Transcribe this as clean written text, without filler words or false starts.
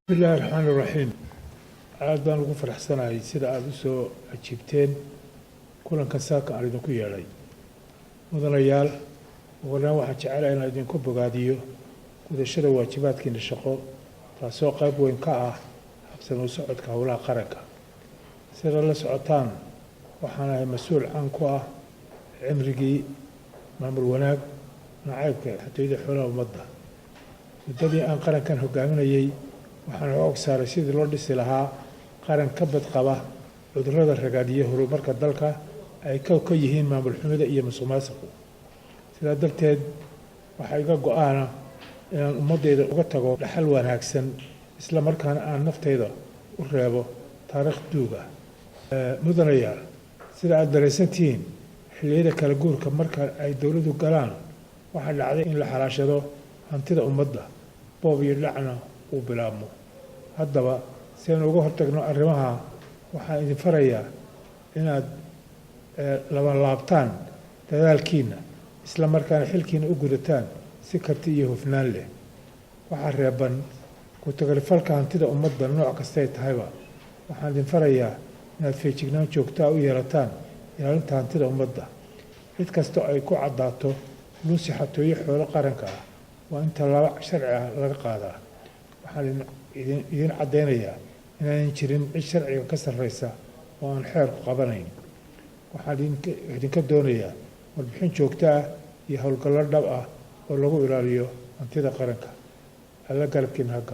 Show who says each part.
Speaker 1: Bismillahi raxmaani raxiim. Aad baan ugu faraxsanahay sida aada u soo ajiibteen kulankan saaka aan idinku yeedhay. Mudanayaal, ugu horreyn waxaan jecelahay inaan idinku bogaadiyo gudashada waajibaadkiina shaqo, taasoo qayb weyn ka ah habsami u socodka howlaha qaranka. Sida la socotaan, waxaan ahay mas-uul caan ku ah cimrigii maamul wanaag, nacaybka xatooyada xoolaha ummadda. Muddadii aan qarankan hogaaminayay, waxaan og saaray sidii loo dhisi lahaa qaran ka badqaba cudurrada ragaadiya horumarka dalka, ay ka yihiin maamul xumida iyo musuqmaasuqu. Sidaa darteed, waxaa iga go-aana inaan ummaddayda uga tago dhaxal wanaagsan, isla markaana aan naftayda u reebo taariikh duug ah. Mudanayaal, sida aada daraysantihiin, xilliyada kala guurka marka ay dowladu galaan, waxaa dhacday in la xalaashado hantida ummadda, boob iyo dhacna uu bilaabmo. Haddaba, si aynu uga hortagno arrimaha, waxaan idin farayaa inaad labanlaabtaan dadaalkiina, isla markaana xilkiina u gudataan si karti iyo hufnaan leh. Waxaa reeban ku-tagrifalka hantida ummadda, nooc kastay tahayba. Waxaan idin farayaa inaad feejignaan joogtaa u yeelataan ilaalinta hantida ummadda. Cid kasta ay ku caddaato lunsi, xatooyo xoolo qaranka ah, waa in tallaabo sharci ah laga qaadaa. Waxaan idin caddaynayaa inaanan jirin cid sharciga ka sarreysa oo aan xeerku qabanayn. Waxaan idinka doonayaa warbixin joogto ah iyo howlgallo dhab ah oo lagu ilaaliyo hantida qaranka. Alla garabkiina ha galo.